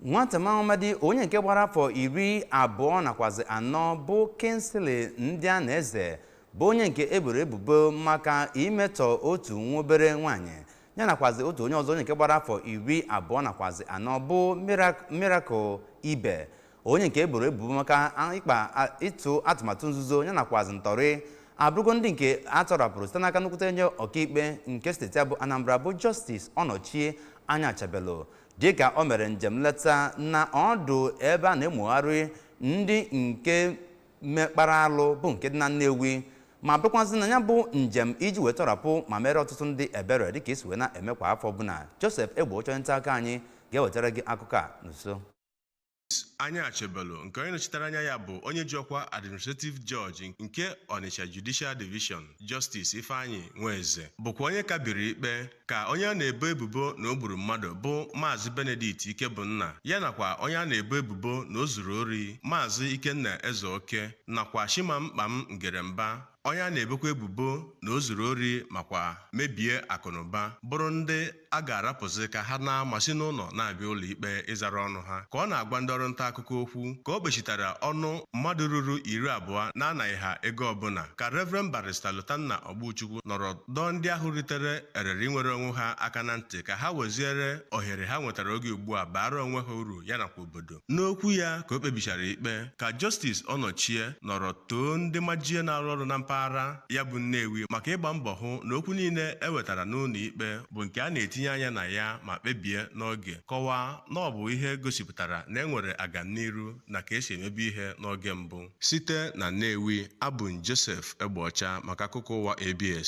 Nwata Mamadi, onye nke gbara afọ 24 bụ Kingsley ndị a na-eze, bụ onye nke eboro ebubo maka imetọ otu nwa obere nwaanyị, ya nakwazi otu onye ọzọ, onye nke gbara afọ 24 bụ Miracle Ibe, onye nke eboro ebubo maka ịkpa ịtụ atụmatụ nzuzo ya nakwazi ntọrị, abụrụgo ndị nke atọrapụrụ site n'aka nnukwute onye ọkaikpe nke steeti abụ Anambra, bụ Justice Ọnọchie Anya Achabelu, dịka o mere njem nleta na ọdụ ebe a na-emogharị ndị nke mekpara alụ bụ nke dị na Nnewi, ma bụrụkwazị na ya bụ njem iji wee tọrapụ ma mere ọtụtụ ndị ebere, dịka esi wee na-eme kwa afọ ọbụla. Joseph Egbo, onye nta aka anyị, ga-ewetara gị akụkọ a nso. Anya Achebelu, nke onye nọchitere anya ya bụ onye ji ọkwa Administrative Judge nke Onitsha Judicial Division, Justice Ifeanyi Nweze, bụkwa onye kabiri ikpe ka onye a na-ebo ebubo na o gburu mmadụ, bụ Maazị Benedict Ikebunna, ya nakwa onye a na-ebo ebubo na o zuru ori, Maazị Ikenna Ezeoke, nakwa Chimamkpam Ngeremba, onye a na-ebokwa ebubo na o zuru ori makwa mebie akụnụba, bụrụ ndị a ga-arapụzi ka ha na-amasị n'ụlọ na-abịa ụlọ ikpe ịzara ọnụ ha. Ka ọ na-agwa ndị ọrụ nta akụkọ okwu ka o kpechitara ọnụ mmadụ ruru 20 na-anaghị ha ego ọbụla, ka Reverend Barrister Lotanna Ogbuchukwu nọrọ dọọ ndị ahụ ritere erere inwere onwe ha aka na ntị ka ha weziere ohere ha nwetara oge ugbu a baara onwe ha uru ya nakwa obodo. N'okwu ya ka o kpebichara ikpe, ka Justice Ọnọchie nọrọ too ndị majie na-arụ ọrụ na mpaghara ya bụ Nnewi maka ịgba mbọ hụ na okwu niile e wetara n'ụlọ ikpe bụ nke a na-etinye anya na ya ma kpebie n'oge, kọwaa na ọ bụ ihe gosipụtara na e nwere agamniru na ka esi emebi ihe n'oge mbụ. Site na Nnewi, abụ m Joseph Egbeọcha maka akụkọ ụwa ABS.